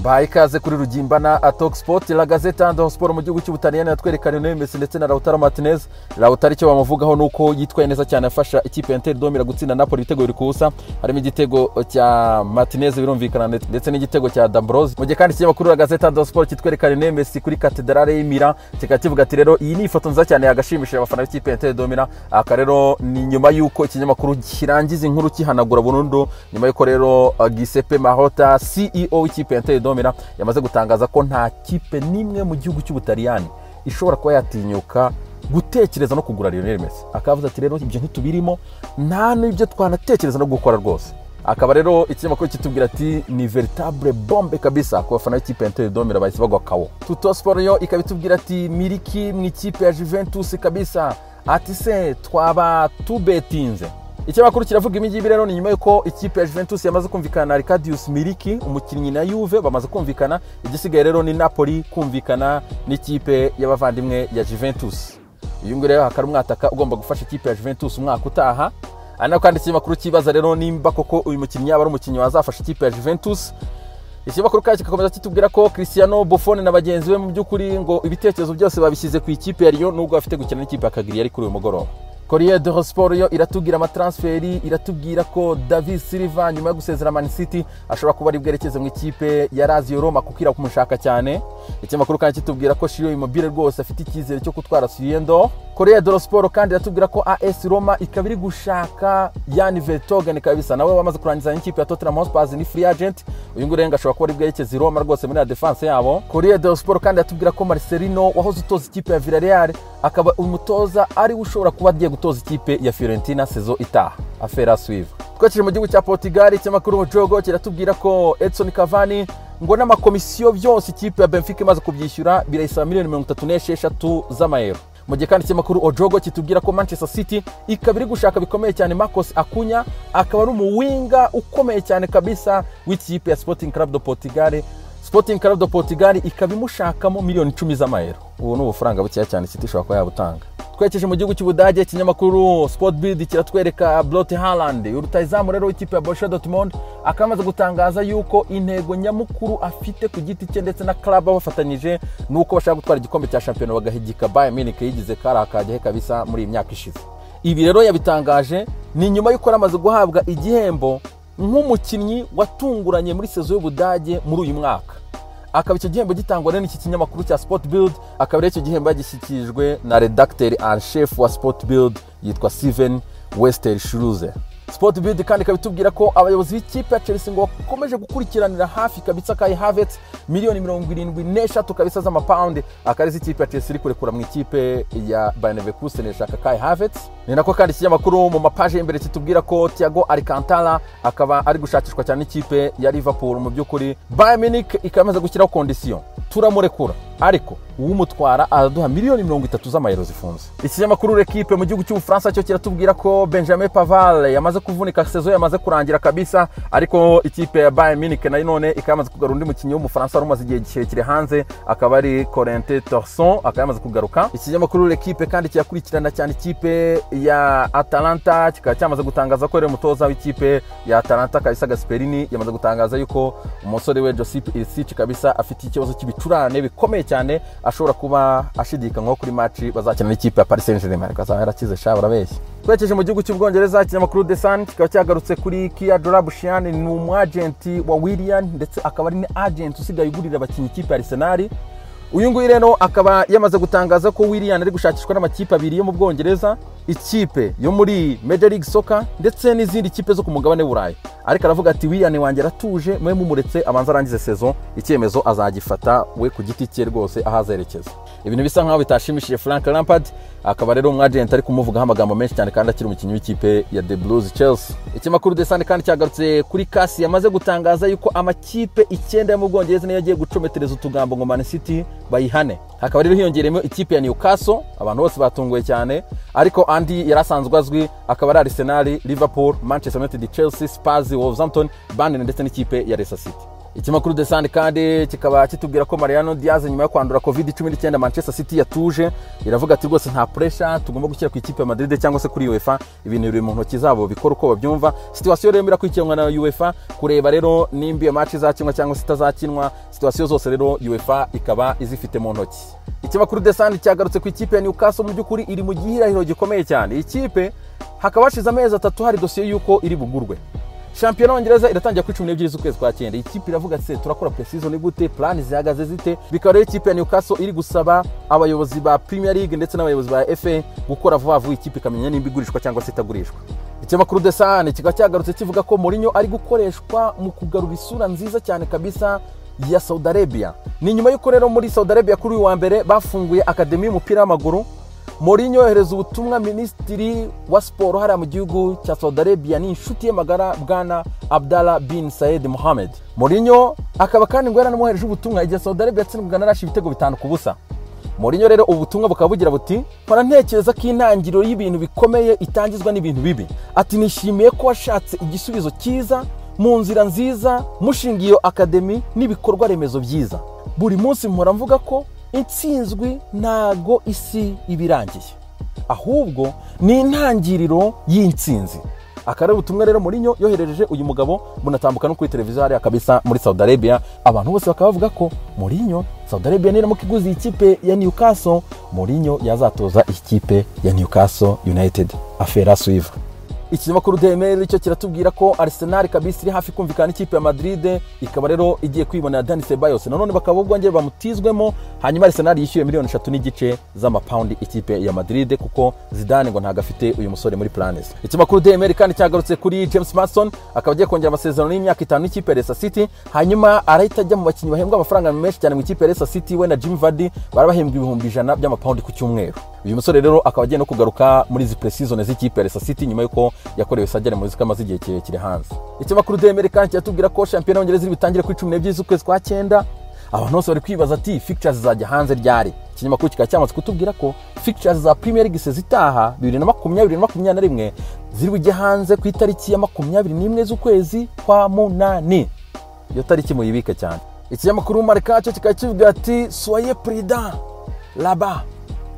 Mbahaye ikaze kuri Rugimbana Talk Sport. La Gazzetta dello Sport mu gihugu cy'Ubutaliyani yatwereka Lionel Messi ndetse na Lautaro Martinez. Lautaro icyo bamuvugaho nuko yitwaye neza cyane, afasha ikipe ya Inter de Milan gutsinda Napoli ibitego 2-0, harimo igitego cya Martinez birumvikana ndetse n'igitego cya D'Ambrosio. Mu gihe kandi ikinyamakuru La Gazzetta dello Sport kitwereka Lionel Messi kuri Katedrale y'i Milan, kikaba kivuga ati rero iyi ni ifoto nziza cyane yagashimishije abafana b'ikipe ya Inter de Milan. Aka rero ni nyuma y'uko ikinyamakuru kirangiza inkuru kihanagura burundu, nyuma y'uko rero Giuseppe Marotta, CEO w'ikipe ya Inter de Milan, yamaze gutangaza ko nta kipe n'imwe mu gihugu cy'Ubutaliyani ishobora kuba yatinyuka gutekereza no kugura Lionel Messi. Akavuze ati rero ibyo ntitubirimo, nta n'ibyo twanatekereza no gukora rwose. Akaba rero ikinyamakuru kitubwira ati ni véritable bombe kabisa ku bafana b'ikipe ya Inter de Milan, bahise bagwa kawo. Tuttosport yo ikaba itubwira ati Milik mu ikipe ya Juventus kabisa, ati se twaba tubetinze. Ikinyamakuru kiravuga ibi ngibi rero ni nyuma y'uko ikipe ya Juventus yamaze kumvikana na Arkadiusz Milik, umukinnyi na Juve bamaze kumvikana. Igisigaye rero ni Napoli kumvikana n'ikipe y'abavandimwe ya Juventus. Uyu nguyu rero akaba ari umwataka ugomba gufasha ikipe ya Juventus umwaka utaha. Ari nako kandi ikinyamakuru kibaza rero nimba koko uyu mukinnyi yaba ari umukinnyi wazafasha ikipe ya Juventus. Ikinyamakuru kandi kigakomeza kitubwira ko Cristiano Buffon na bagenzi be mu by'ukuri ngo ibitekerezo byose babishyize ku ikipe ya Lyon, nubwo bafite gukina n'ikipe ya Cagliari kuri uyu mugoroba. Corriere dello Sport yo iratubwira amatransferi, iratubwira ko David Silva nyuma yo gusezera Man City ashobora kuba ari bwerekeze mu ikipe ya Lazio Roma kuko iramushaka cyane. Ikinyamakuru kandi kitubwira ko Ciro Immobile rwose afite icyizere cyo gutwara Soulier d'Or. Corriere dello Sport kandi iratubwira ko AS Roma ikaba iri gushaka Jan Vertonghen kabisa, nawe wamaze kurangiza n'ikipe ya Tottenham Hotspur, ni free agent. Uyu nguyu rero ashobora kuba ari bwerekeze i Roma rwose muri la defense yabo. Corriere dello Sport kandi iratubwira ko Marcelino wahoze utoza ikipe ya Villarreal akaba umutoza ari we ushobora kuba agiye gutoza ikipe ya Fiorentina saison itaha. Affaire à suivre. Twakiri mu gihugu cya Portugal, ikinyamakuru Jogo kiratubwira ko Edson Cavani ngo n'amakomisiyo byose ikipe ya Benfica imaze kubyishyura birayisaba miliyoni 36 z'amayero. Mu gihe kandi ikinyamakuru O Jogo kitubwira ko Manchester City ikaba iri gushaka bikomeye cyane Marcos Acuna, akaba ari umuwinga ukomeye cyane kabisa w'ikipe ya Sporting Club de Portugal. Sporting Club de Portugal ikaba imushakamo miliyoni 10 z'amayero. Ubu ni ubufaranga bukeya cyane City ishobora kuba yabutanga. Twerekeje mu gihugu cy'Ubudage, ikinyamakuru Sport Bild kiratwereka Braut Haaland, rutahizamu rero w'ikipe ya Borussia Dortmund, akaba amaze gutangaza yuko intego nyamukuru afite ku giti cye ndetse na club bafatanyije nuko bashaka gutwara igikombe cya shampiyona bagahigika Bayern Munich yigize kari akajyahe kabisa muri iyi myaka ishize. Ibi rero yabitangaje ni nyuma y'uko yari guhabwa igihembo nk'umukinnyi watunguranye muri saison y'Ubudage muri uyu mwaka. Akaba icyo gihembo gitangwa rero n'iki kinyamakuru cya Sport Bild, akaba rero icyo gihembo yagishyikirijwe na rédacteur en chef wa Sport Bild yitwa Steven Wester Schluze. Sport Bild kandi ikaba itubwira ko abayobozi b'ikipe ya Chelsea ngo bakomeje gukurikiranira hafi kabisa Kai Havertz, miliyoni 73 kabisa z'amapawundi akaba ari ikipe ya Chelsea iri kurekura mu ikipe ya Bayer Leverkusen ishaka Kai Havertz. Ni nako kandi ikinyamakuru mu mapaje y'imbere kitubwira ko Thiago Alcantara akaba ari gushakishwa cyane n'ikipe ya Liverpool. Mu by'ukuri Bayern Munich ikaba imaze gushyiraho condition, turamurekura ariko uwumutwara araduha miliyoni 30 z'amayero zifunze. Ikinyamakuru L'Equipe mu gihugu cy'Ubufaransa cyo kiratubwira ko Benjamin Pavard yamaze kuvunika, saison yamaze kurangira kabisa, ariko ikipe ya Bayern Munich nayo none ikaba yamaze kugarura undi mukinnyi w'Umufaransa wari umaze igihe kirekire hanze, akaba ari Corentin Tolisso, akaba yamaze kugaruka. Ikinyamakuru L'Equipe kandi kirakurikirana cyane ikipe ya Atalanta, kikaba cyamaze gutangaza ko rero umutoza w'ikipe ya Atalanta kabisa Gasperini yamaze gutangaza yuko umusore we Josip Ilicic kabisa afite ikibazo cy'ibicurane bikomeye cyane, ashobora kuba ashidikanywaho kuri match bazakina n'ikipe ya Paris Saint-Germain, ariko azaba yarakize sha barabeshya. Twerekeje mu gihugu cy'Ubwongereza, ikinyamakuru The Sun kikaba cyagarutse kuri Kia Joorabchian, ni umwagenti wa Willian ndetse akaba ari agent usigaye ugurira abakinnyi ikipe ya Arsenal. Uyu nguyu rero akaba yamaze gutangaza ko Willian ari gushakishwa n'amakipe abiri yo mu Bwongereza, ikipe yo muri Major League Soccer ndetse n'izindi kipe zo ku mugabane w'Uburayi. Ariko aravuga ati Willian wanjye aratuje, mwe mumuretse abanza arangize saison, icyemezo azagifata we ku giti cye rwose aho azerekeza. Ibintu bisa nkaho bitashimishije Frank Lampard, akaba rero umwagent ari kumuvugaho amagambo menshi cyane kandi akiri umukinnyi w'ikipe ya The Blues Chelsea. Ikinyamakuru The Sun kandi cyagarutse kuri Kasi yamaze gutangaza yuko amakipe 9 yo mu Bwongereza niyo agiye gucometereza utugambo ngo Man City bayihane. Hakaba rero hiyongereyemo ikipe ya Newcastle, abantu bose batunguwe cyane, ariko andi yari asanzwe azwi akaba ari Arsenal, Liverpool, Manchester United, Chelsea, Spurs, Wolverhampton, Burnley ndetse n'ikipe ya Leicester City. Ikinyamakuru The Sun kandi kikaba kitubwira ko Mariano Diaz nyuma yo kwandura COVID-19 Manchester City yatuje, iravuga ati rwose nta pressure tugomba gushyira ku ikipe ya Madrid cyangwa se kuri UEFA, ibintu biri mu ntoki zabo bikora uko babyumva. Situation rero irakurikiranwa na UEFA kureba rero nimba iyo match izakinwa cyangwa se itazakinwa. Situation zose rero UEFA ikaba izifite mu ntoki. Ikinyamakuru The Sun cyagarutse ku ikipe ya Newcastle, mu by'ukuri iri mu gihirahiro gikomeye cyane. Ikipe hakaba hashize amezi 3 hari dosiye y'uko iri bugurwe. Shampiyona y'Ubwongereza iratangira kuri 12 z'ukwezi kwa 9. Ikipe iravuga ati turakora pre-season gute, plan zihagaze zite? Bikaba rero ikipe ya Newcastle iri gusaba abayobozi ba Premier League ndetse n'abayobozi ba FA gukora vuba vuba ikipe ikamenya nimba igurishwa cyangwa se itagurishwa. Ikinyamakuru The Sun kikaba cyagarutse kivuga ko Mourinho ari gukoreshwa mu kugarura isura nziza cyane kabisa ya Saudi Arabia. Ni nyuma y'uko rero muri Saudi Arabia kuri uyu wa mbere bafunguye akademi y'umupira w'amaguru. Mourinho yohereza ubutumwa minisitiri wa siporo hariya mu gihugu cya Saudi Arabia, ni inshuti ye magara bwana Abdallah bin Said Mohammed. Mourinho akaba kandi ngo yaranamwohereje ubutumwa igihe Saudi Arabia yatsindwaga na Rashi ibitego 5-0. Mourinho rero ubutumwa bukaba bugira buti: "Mpora ntekereza ko intangiriro y'ibintu bikomeye itangizwa n'ibintu bibi." Ati nishimiye ko washatse igisubizo cyiza mu nzira nziza mushinga iyo akademi n'ibikorwa remezo byiza. Buri munsi mpora mvuga ko intsinzwi ntago isi ibirangiye, ahubwo ni intangiriro y'intsinzi. Akaba ari ubutumwa rero Mourinho yoherereje uyu mugabo, bunatambuka no kuri televiziyo hariya kabisa muri Saudi Arabia. Abantu bose bakaba bavuga ko Mourinho, Saudi Arabia niramuka iguze ikipe ya Newcastle, Mourinho yazatoza ikipe ya Newcastle United. Affaire à suivre. Ikinyamakuru Daily Mail cyo kiratubwira ko Arsenal kabisa iri hafi kumvikana n'ikipe ya Madrid, ikaba rero igiye kwibonera Dani Ceballos. Nanone bakaba bongeye bamutizwemo, hanyuma Arsenal yishyuye miliyoni 3.5 z'amapaundi ikipe ya Madrid kuko Zidane ngo ntago afite uyu musore muri plans. Ikinyamakuru Daily Mail kandi cyagarutse kuri James Mason, akaba agiye kongera amasezerano y'imyaka 5 n'ikipe ya Leicester City, hanyuma arahita ajya mu bakinnyi bahembwa amafaranga menshi cyane mu ikipe ya Leicester City. We na Jim Vardy barabahembwa 100,000 by'amapaundi ku cyumweru. Uyu musore rero akaba agiye no kugaruka muri izi pre-season z'ikipe ya Leicester City nyuma y'uko yakorewe sajyane muri zikamaze igihe kirekire hanze. Ikinyamakuru Daily Mail kandi kiratubwira ko shampiyona y'Ubwongereza iri butangire kuri 12 z'ukwezi kwa 9. Abantu bose bari kwibaza ati fixtures zizajya hanze ryari? Ikinyamakuru kikaba cyamaze kutubwira ko fixtures za Premier League zitaha 2020-2021 ziri bujye hanze ku itariki ya 21 z'ukwezi kwa 8. Iyo tariki muyibike cyane. Ikinyamakuru Marca cyo kikaba kivuga ati soyez prudent là-bas,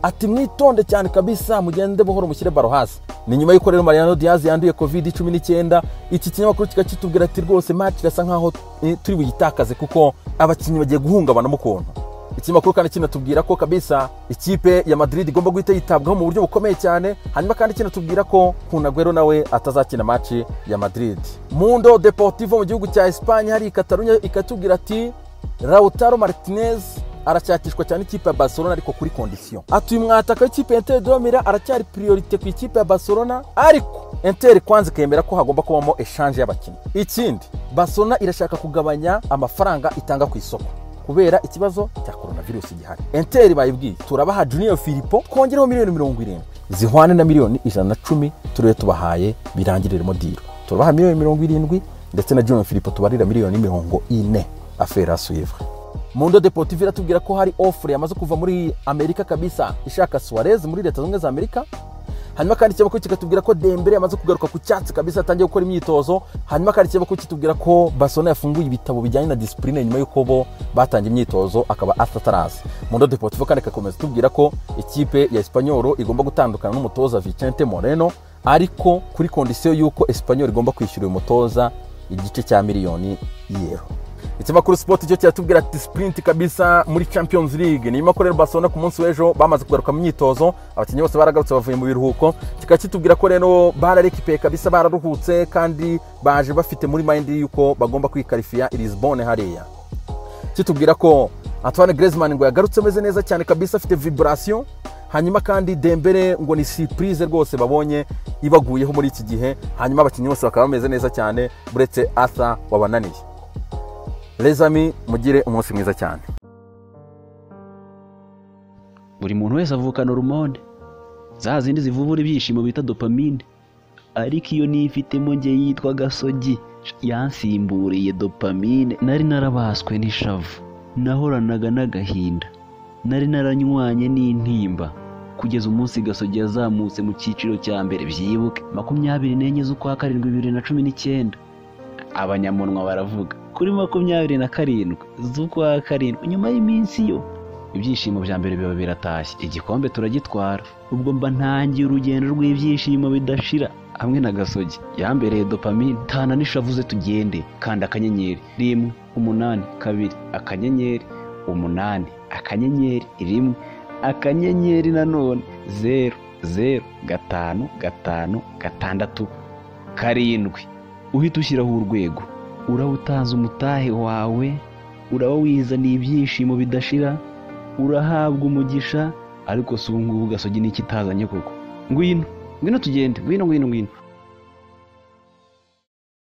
ati mwitonde cyane kabisa, mugende buhoro mushyire baro hasi. Ni nyuma y'uko rero Mariano Diaz yanduye COVID-19. Iki kinyamakuru kikaba kitubwira ati rwose match irasa nkaho turi buyitakaze kuko abakinnyi bagiye guhungabana mu kuntu. Ikinyamakuru kandi kinatubwira ko kabisa ikipe ya Madrid igomba guhita yitabwaho mu buryo bukomeye cyane, hanyuma kandi kinatubwira ko Kun Aguero nawe atazakina match ya Madrid. Mundo Deportivo mu gihugu cya Espagne hari Catalunya ikatubwira ati Lautaro Martinez aracyakishwa cyane ikipe ya Barcelona ariko kuri condition. Ati uyu mwataka w'ikipe ya Inter de Milan aracyari priorité ku ikipe ya Barcelona, ariko Inter kwanza ikemera ko hagomba kubamo exchange y'abakinnyi. Ikindi, Barcelona irashaka kugabanya amafaranga itanga ku isoko kubera ikibazo cya coronavirus gihari. Inter bayibwiye turabaha Junior Filippo twongereho miliyoni 70 zihwane na miliyoni 110 turebe tubahaye birangiriremo deal. Turabaha miliyoni 70 ndetse na Junior Filippo tubarira miliyoni 40. Affaire à suivre. Mundo Deportivo iratubwira ko hari offre yamaze kuva muri Amerika kabisa ishaka Suarez muri Leta Zunze za Amerika. Hanyuma kandi ikinyamakuru kikatubwira ko Dembele yamaze kugaruka ku cyatsi kabisa atangiye gukora imyitozo. Hanyuma kandi ikinyamakuru kitubwira ko Barcelona yafunguye ibitabo bijyanye na discipline nyuma y'uko bo batangiye imyitozo akaba ataraza. Mundo Deportivo kandi ikakomeza tubwira ko ikipe ya Espanyol igomba gutandukana n'umutoza Vicente Moreno, ariko kuri condition y'uko Espanyol igomba kwishyura uyu mutoza igice cya miliyoni y'euro. Ikinyamakuru Sport cyo kiratubwira ati sprint kabisa muri Champions League. Ni nyuma ko rero Barcelona ku munsi w'ejo bamaze kugaruka mu myitozo, abakinnyi bose baragarutse bavuye mu biruhuko. Kikaba kitubwira ko rero bararekipe kabisa, bararuhutse kandi baje bafite muri mind yuko bagomba kwikarifiya i Lisbonne hariya. Kitubwira ko Antoine Griezmann ngo yagarutse ameze neza cyane kabisa, afite vibration. Hanyuma kandi Dembele ngo ni surprise rwose babonye ibaguyeho muri iki gihe. Hanyuma abakinnyi bose bakaba bameze neza cyane buretse Arthur wabananiye. Les amis, mugire umunsi mwiza cyane. Buri muntu wese avukana hormone za zindi zivubura ibyishimo bita dopamine, ariko iyo nifitemo nge yitwa gasogi yansimburiye dopamine. Nari narabaswe n'ishavu, nahoranaga n'agahinda, nari naranywanye n'intimba, kugeza umunsi gasogi yazamutse mu cyiciro cya mbere. Byibuke 24 z'ukwa 7 2019, abanyamunwa baravuga. Kuri 27 z'ukwa karindwi, nyuma y'iminsi yo ibyishimo bya mbere biba biratashye, igikombe turagitwara. Ubwo mba ntangiye urugendo rw'ibyishimo bidashira hamwe na Gasogi yambereye dopamine. Tana n'ishavuze tugende, kanda akanyenyeri 1 8 2 akanyenyeri 8 akanyenyeri 1 akanyenyeri nanone 0 0 5 5 6 7, uhita ushyiraho urwego. Uraba utanze umutahe wawe, uraba wizaniye ibyishimo bidashira, urahabwa umugisha. Ariko si ubu ngubu Gasogi n'iki itazanye koko? Ngwino ngwino tugende, ngwino ngwino ngwino.